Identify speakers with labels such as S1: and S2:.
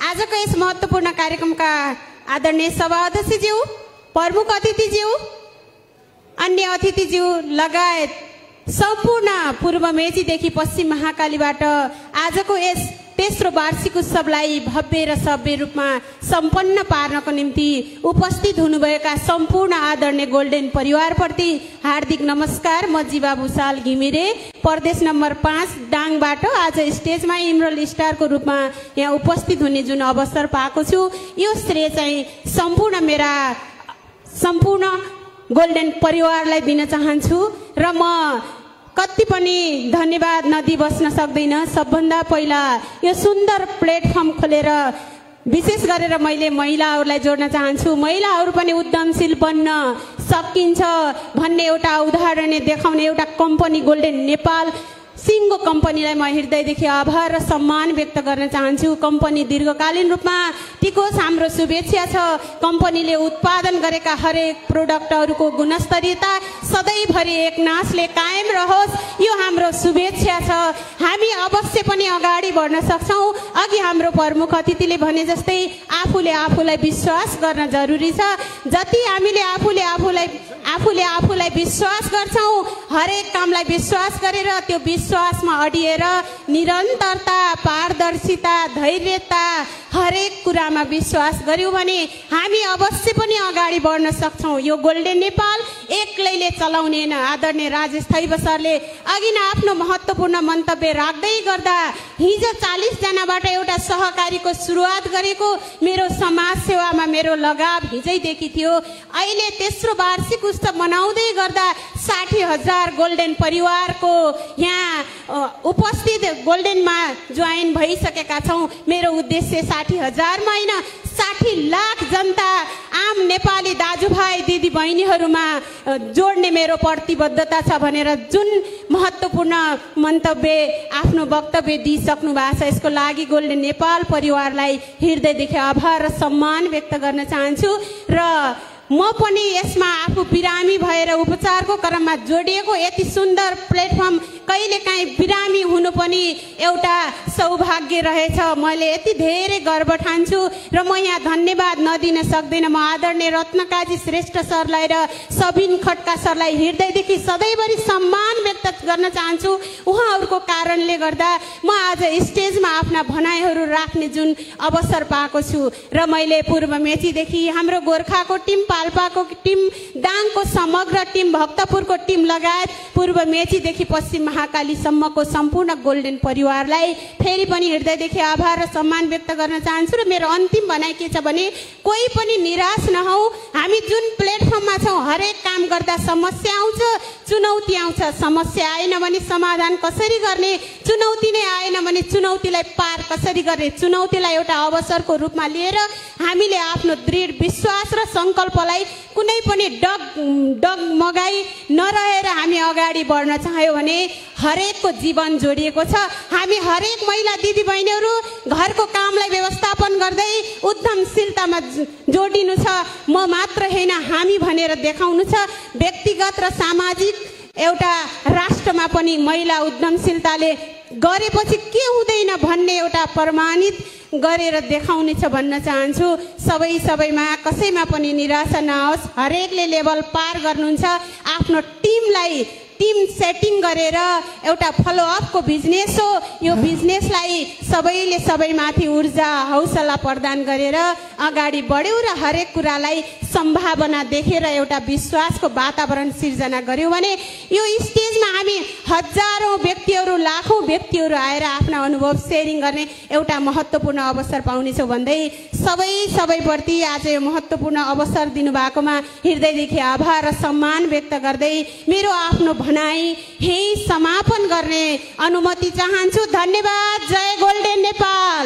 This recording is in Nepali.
S1: आजको यस महत्त्वपूर्ण कार्यक्रमका आदरणीय सभा अध्यक्षज्यू, प्रमुख अतिथिज्यू, अन्य अतिथिज्यू लगायत सम्पूर्ण पूर्व मेचीदेखि पश्चिम महाकालीबाट आजको यस तेस्रो वार्षिक उत्सवलाई भव्य र सभ्य रूपमा सम्पन्न पार्नको निम्ति उपस्थित हुनुभएका सम्पूर्ण आदरणीय गोल्डेन परिवारप्रति हार्दिक नमस्कार। म जीवा भूषाल घिमिरे, प्रदेश नम्बर 5 डाङबाट आज स्टेजमा इमरल स्टारको रूपमा यहाँ उपस्थित हुने जुन अवसर पाएको छु, यो श्रेय चाहिँ सम्पूर्ण गोल्डेन परिवारलाई दिन चाहन्छु र म कति पनि धन्यवाद नदी बस्न सक्दैन। सबभन्दा पहिला यो सुन्दर प्लेटफर्म खोलेर विशेष गरेर मैले महिलाहरूलाई जोड्न चाहन्छु। महिलाहरू पनि उद्यमशील बन्न सकिन्छ भन्ने एउटा उदाहरण देखाउने एउटा कम्पनी गोल्डेन नेपाल सिङ्गो कम्पनीलाई म हृदयदेखि आभार र सम्मान व्यक्त गर्न चाहन्छु। कम्पनी दीर्घकालीन रूपमा टिकोस् हाम्रो शुभेच्छा छ। कम्पनीले उत्पादन गरेका हरेक प्रोडक्टहरूको गुणस्तरीयता सधैँभरि एक नासले कायम रहोस्, यो हाम्रो शुभेच्छा छ। हामी अवश्य पनि अगाडि बढ्न सक्छौँ। अघि हाम्रो प्रमुख अतिथिले भने जस्तै आफूले आफूलाई विश्वास गर्न जरुरी छ। जति हामीले आफूले आफूलाई विश्वास गर्छौँ, हरेक कामलाई विश्वास गरेर त्यो विश्वासमा अडिएर निरन्तरता, पारदर्शिता, धैर्यता, हरेक कुरामा विश्वास गर्यौँ भने हामी अवश्य पनि अगाडि बढ्न सक्छौँ। यो गोल्डेन नेपाल एक्लैले चलाउने न। आदरणीय राजेश थैब सरले अघि नै आफ्नो महत्त्वपूर्ण मन्तव्य राख्दै गर्दा हिजो 40 जनाबाट एउटा सहकारीको सुरुवात गरेको मेरो समाज सेवामा मेरो लगाव हिजैदेखि थियो। अहिले तेस्रो वार्षिक उत्सव मनाउँदै गर्दा 60,000 गोल्डेन परिवारको यहाँ उपस्थित गोल्डेनमा जोइन भइसकेका छौँ। मेरो उद्देश्य 60,000 मा होइन, 60 लाख जनता आम नेपाली दाजुभाइ दिदी बहिनीहरूमा जोड्ने मेरो प्रतिबद्धता छ भनेर जुन महत्त्वपूर्ण मन्तव्य आफ्नो वक्तव्य दिइसक्नु भएको छ, यसको लागि गोल्डेन नेपाल परिवारलाई हृदयदेखि आभार र सम्मान व्यक्त गर्न चाहन्छु। र म पनि यसमा आफू बिरामी भएर उपचारको क्रममा जोडिएको यति सुन्दर प्लेटफर्म कहिलेकाहीँ बिरामी हुनु पनि एउटा सौभाग्य रहेछ। मैले यति धेरै गर्व ठान्छु र म यहाँ धन्यवाद नदिन सक्दिनँ। म आदरणीय रत्नकाजी श्रेष्ठ सरलाई र सबिन खड्का सरलाई हृदयदेखि सधैँभरि सम्मान व्यक्त गर्न चाहन्छु। उहाँहरूको कारणले गर्दा म आज स्टेजमा आफ्ना भनाइहरू राख्ने जुन अवसर पाएको छु र मैले पूर्व मेचीदेखि हाम्रो गोर्खाको टिम, पाल्पाको टिम, दाङको समग्र टिम, भक्तपुरको टिम लगायत पूर्व मेचीदेखि पश्चिम महाकालीसम्मको सम्पूर्ण गोल्डेन परिवारलाई फेरि पनि हृदयदेखि आभार र सम्मान व्यक्त गर्न चाहन्छु। र मेरो अन्तिम भनाइ के छ भने कोही पनि निराश नहौ। हामी जुन प्लेटफर्ममा छौँ, हरेक काम गर्दा समस्या आउँछ, चुनौती आउँछ। समस्या आएन भने समाधान कसरी गर्ने, चुनौती नै आएन भने चुनौतीलाई पार कसरी गर्ने, चुनौतीलाई एउटा अवसरको रूपमा लिएर हामीले आफ्नो दृढ विश्वास र सङ्कल्पलाई कुनै पनि डगमगाई नरहेर हामी अगाडि बढ्न चाह्यौँ भने हरेकको जीवन जोडिएको छ। हामी हरेक महिला दिदी बहिनीहरू घरको कामलाई व्यवस्थापन गर्दै उद्यमशीलतामा जोडिनु छ। म मात्र होइन, हामी भनेर देखाउनु छ। व्यक्तिगत र सामाजिक एउटा राष्ट्रमा पनि महिला उद्यमशीलताले गरेपछि के हुँदैन भन्ने एउटा प्रमाणित गरेर देखाउने छ भन्न चाहन्छु। सबैमा कसैमा पनि निराशा नहोस्। हरेकले लेभल पार गर्नुहुन्छ। आफ्नो टिम सेटिङ गरेर एउटा फलोअपको बिजनेस हो। यो बिजनेसलाई सबैले सबैमाथि ऊर्जा, हौसला प्रदान गरेर अगाडि बढ्यौँ र हरेक कुरालाई सम्भावना देखेर एउटा विश्वासको वातावरण सिर्जना गर्यौँ भने यो स्टेजमा हामी हजारौँ व्यक्तिहरू, लाखौँ व्यक्तिहरू आएर आफ्ना अनुभव सेयरिङ गर्ने एउटा महत्त्वपूर्ण अवसर पाउनेछौँ भन्दै सबैप्रति आज यो महत्त्वपूर्ण अवसर दिनुभएकोमा हृदयदेखि आभार र सम्मान व्यक्त गर्दै मेरो आफ्नो भनाइ यही समापन गर्ने अनुमति चाहन्छु। धन्यवाद। जय गोल्डेन नेपाल।